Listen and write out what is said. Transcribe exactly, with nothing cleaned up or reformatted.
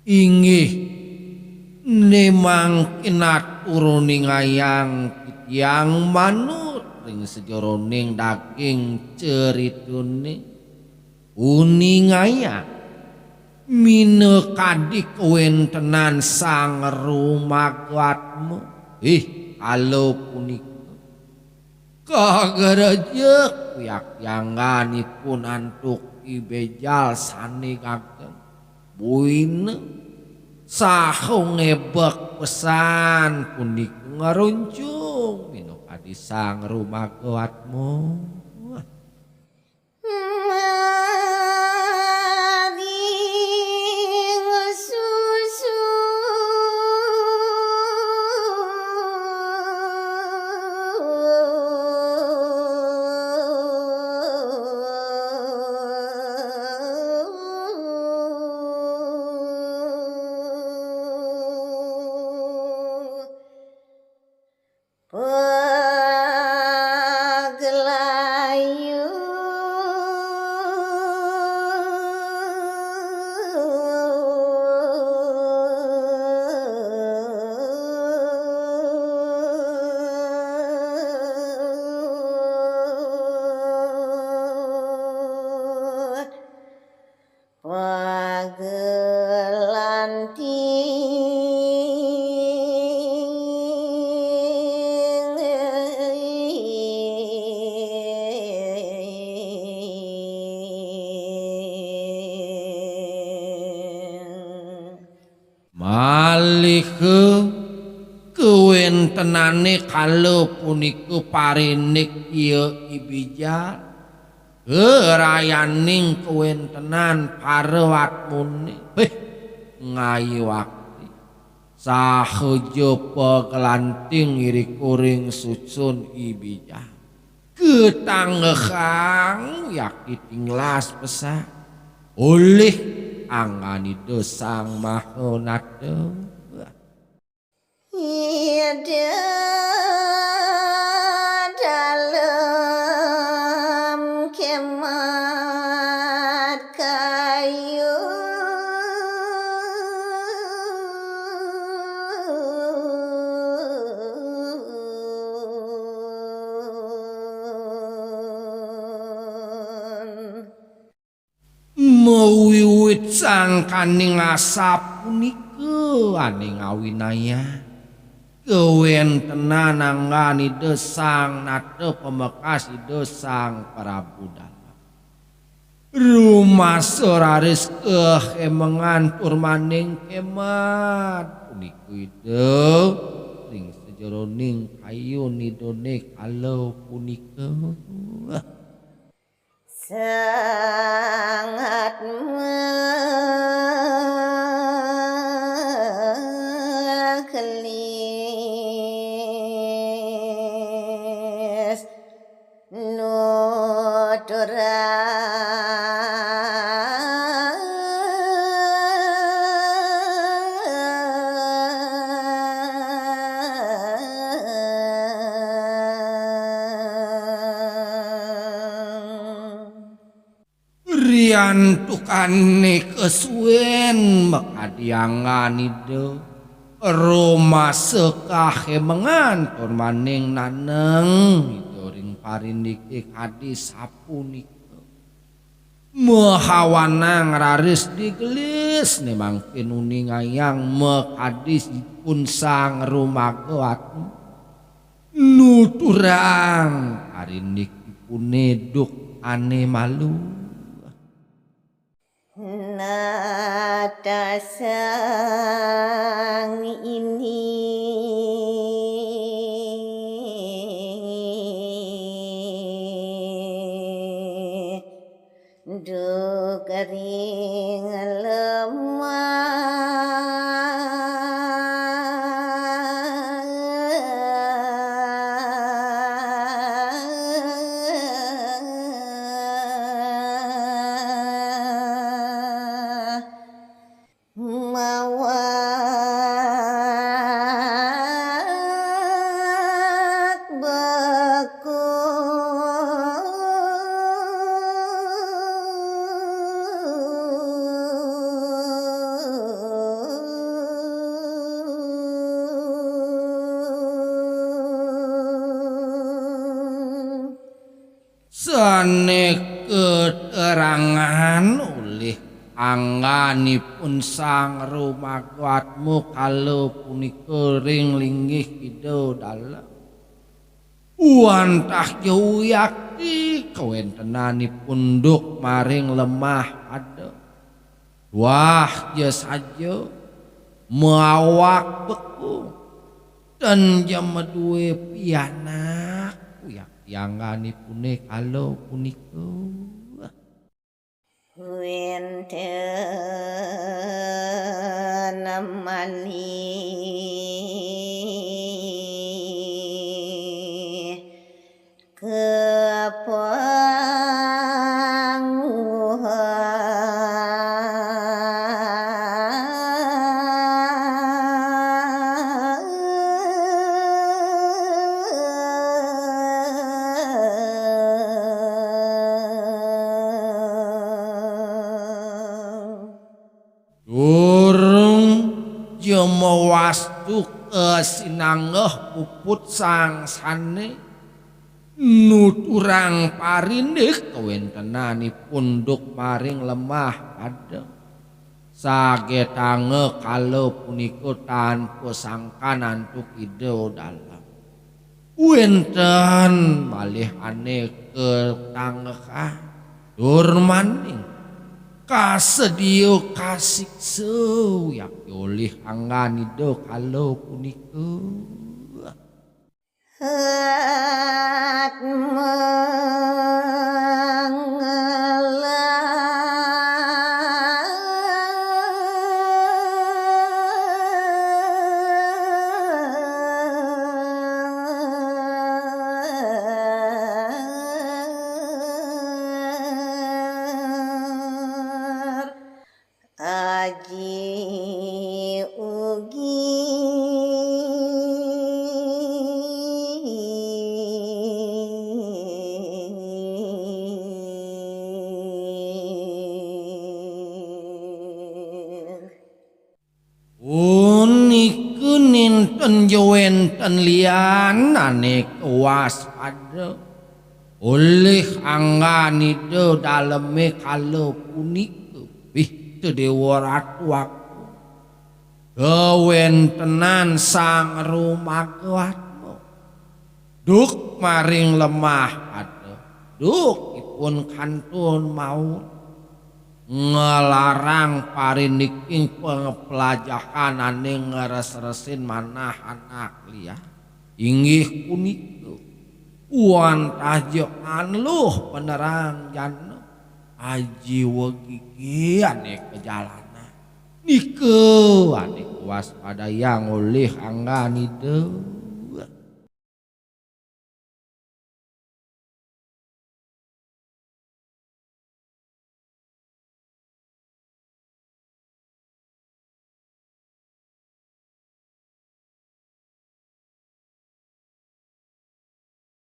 Inggih, ne mangkin atur uningayang titiang manut ring sajeroning daging ceritane. Uningayang minakadi kawentenan Sang Rumagatma. Ih, kala punika kagrejek wiaktiangganipun antuk I Béjal sane gageng. Buina saha ngebek pesan punika ngaruncung minakadi Sang Rumagatma. Malih kawentenane kala punika parindik iya I Béjal, karayaning kawentenan para watmune. Heh, ngayi wakti. Sahaja paglanting irika ring susun I Béjal. Katanggehang wiakti tinglas pesan olih anggan Ida Sang Maha Nata. Ida dalem kemat kayu. Mawiwit sangkaning asapunika ane ngawinayang kawentenan anggan Ida Sang Nata pamekas Ida Sang Prabu Dalem. Rumasa raris kahemengan tur maning kemat punika Ida ring sajeroning kayun Idane kala punika. Sangat magelis nuturang. Riantukane kasuwen makadi anggan Ida, Rumasa kahemengan tur maning naneng Ida ring parindiké kadi sapunika. Mahawanang raris digelis né mangkin uningayang makadi ipun Sang Rumaga Atma. Nuturang parindikipuné duk ané malu. Natasang ini duk ring lemah. Mawak beku. Sané katerangan olih angganipun Sang Rumaga Atma kala punika ring linggih Ida Dalem. Wantah ja wiakti kawéntenanipun duk maring lemah pada. Wah ja saja mawak beku. Ten ja madué pianak, wiakti angganipuné kala punika. Wénten malih kapanguhan. Durung ja mawastu kasinanggeh puput sangsané, nuturang parindik kawéntenanipun duk maring lemah pada. Sagetanga kala punika tanpa sangkan antuk Ida Dalem. Wénten malih ané katanggehang tur maning kasedia kasiksa wiakti olih anggan Ida kala punika. Hat mangelah. Aji ugi. Punika nénten ja wénten lianané kawaspada olih anggan Ida Dalemé kala punika. Wih, Déwa Ratu Agung. Kawéntenan Sang Rumaga Atma. Duk maring lemah pada. Duk ipun kantun maut. Nglarang parindiking pangplajahan ané ngresresin manah anak lian. Inggih punika. Wantah ja aluh panerang jana. Aji wegigi ané kajalanan. Nika ané kawaspadayang olih anggan Ida.